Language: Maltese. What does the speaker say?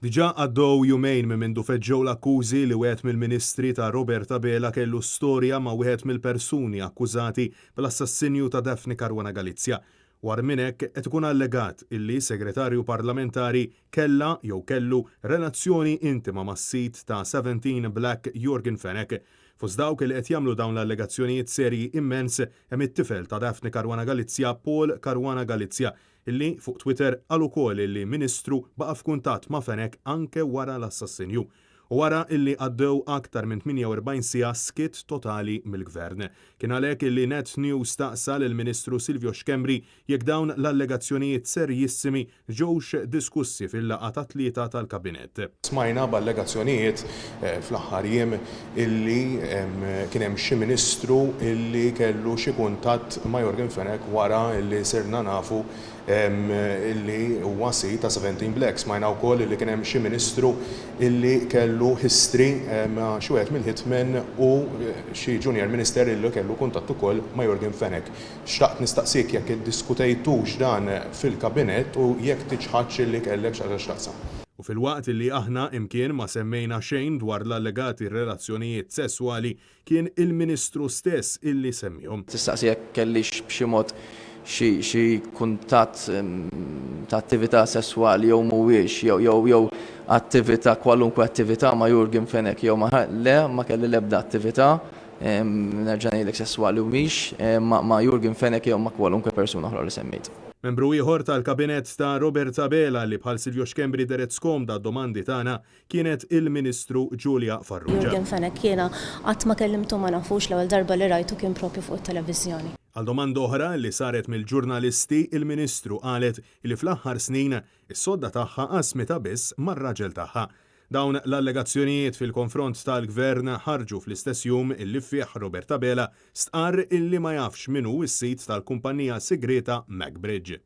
Diġà għaddew jumejn minn mindu feġġew l-akkużi li wieħed mill-Ministri ta' Robert Abela kellu storja ma' wieħed mill-persuni akkużati bl-assassinju ta' Daphne Caruana Galizia. U agħar minn hekk qed ikun allegat illi Segretarju Parlamentari kellha jew kellu relazzjoni intima mas-sid ta' 17 Black Yorgen Fenech. Fost dawk li qed jagħmlu dawn l-allegazzjonijiet serji immens hemm it-tifel ta' Daphne Caruana Galizia Paul Caruana Galizia illi fuq Twitter qal ukoll illi Ministru baqa' f'kuntatt ma' Fenech anke wara l-assassinju. U wara illi għaddew aktar minn 48 siegħa skiet totali mill-Gvern. Kien għalhekk illi Net News staqsa lill-Ministru Silvio Schembri jekk dawn l-allegazzjonijiet serjissimi ġewx diskussi fil-laqgħa tat-Tlieta tal-Kabinett. Smajna b'allegazzjonijiet fl-aħħar jiem illi kien hemm xi Ministru illi kellu xi kuntatt ma' Yorgen Fenech wara illi sirna nafu illi huwa sid ta' 17 Black. Smajna wkoll illi kien hemm xi Ministru illi kellu history ma' xi wieħed mill-hitmen u xi junior minister illi kellu kuntatt ukoll ma' Yorgen Fenech. Xtaqt nistaqsik jekk iddiskutejtux dan fil-Kabinett u jekk tiċħadx illi kellek xi ħaġa x'taqsam. U filwaqt illi aħna imkien ma semmejna xejn dwar l-allegati relazzjonijiet sesswali, Kien il-Ministru stess illi semmiehom. Tistaqsi jekk kellix b'xi mod xi xi kuntatt ta' attività sesswali jew mhuwiex jew jew jew attività kwalunkwe attività ma' Yorgen Fenech jew ma' le ma kelli l-ebda attività nerġa' ngħidlek sesswali u mhix ma' ma' Yorgen Fenech jew ma' kwalunkwe persuna oħra li semmejt. Membru ieħor tal-Kabinett ta' Robert Abela li bħal Silvio Schembri dehret skomda għad-domandi tagħna kienet il-Ministru Julia Farrugia. Yorgen Fenech, Jiena qatt ma kellimtu ma nafux, l-ewwel darba li rajtu kien propju fuq it-televiżjoni. Għal domanda oħra li saret mill-ġurnalisti, il-Ministru qalet li fl-aħħar snin is-sodda tagħha qasmitha biss mar-raġel tagħha. Dawn l-allegazzjonijiet fil-konfront tal-Gvern ħarġu fl-istess jum illi fih Robert Abela stqarr illi ma jafx min hu s-sid tal-kumpanija sigrieta Macbridge.